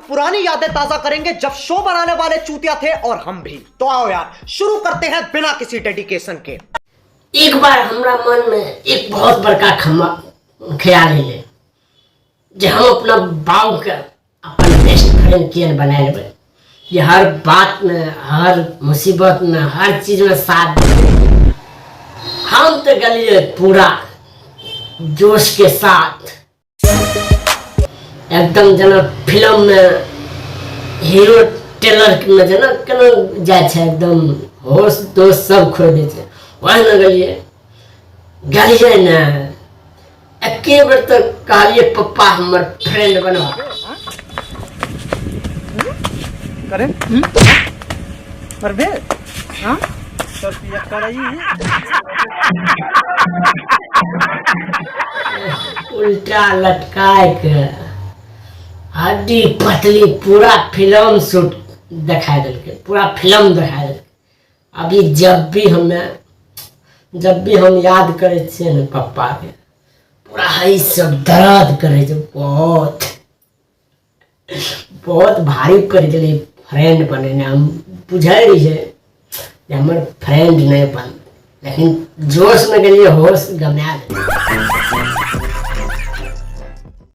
पुरानी यादें ताजा करेंगे जब शो बनाने वाले चूतिया थे और हम भी। तो आओ यार शुरू करते हैं बिना किसी डेडिकेशन के। एक बार हमरा मन में एक बहुत बड़का खम्मा ख्याल एलै जे हम अपना बाबूके अपन बेस्ट फ्रेंड किए ने बना लेबै जे हर बातमे, हर मुसीबतमे, हर चीजमे साथ देबै। हम तऽ गेलियै पूरा जोशके साथ, एकदम जेना फिल्ममे हीरो टेलरमे जेना केना जाइ छै, एकदम होश तोश सब खोइ दै छै, ओहिना गेलियै। गेलियै ने, एके बेर तऽ कहलियै, पप्पा, हमर फ्रेंड बनवा। करे करबे, हाँ तोर पिया करई। उल्टा लटकाय के हड्डी पतली पूरा फिल्म शूट देखाय देलकै, पूरा फिल्म देखाय देलकै। अभी जब भी हम याद करै छियै ने पप्पाके, पूरा हई सब दर्द करै छै। बहुत बहुत भारी पड़ि गेलै फ्रेंड बनेनाइ। हम बुझै रहियै जे हमर फ्रेंड नहि बनतै, लेकिन जोशमे गेलियै, होश गमा देलियै।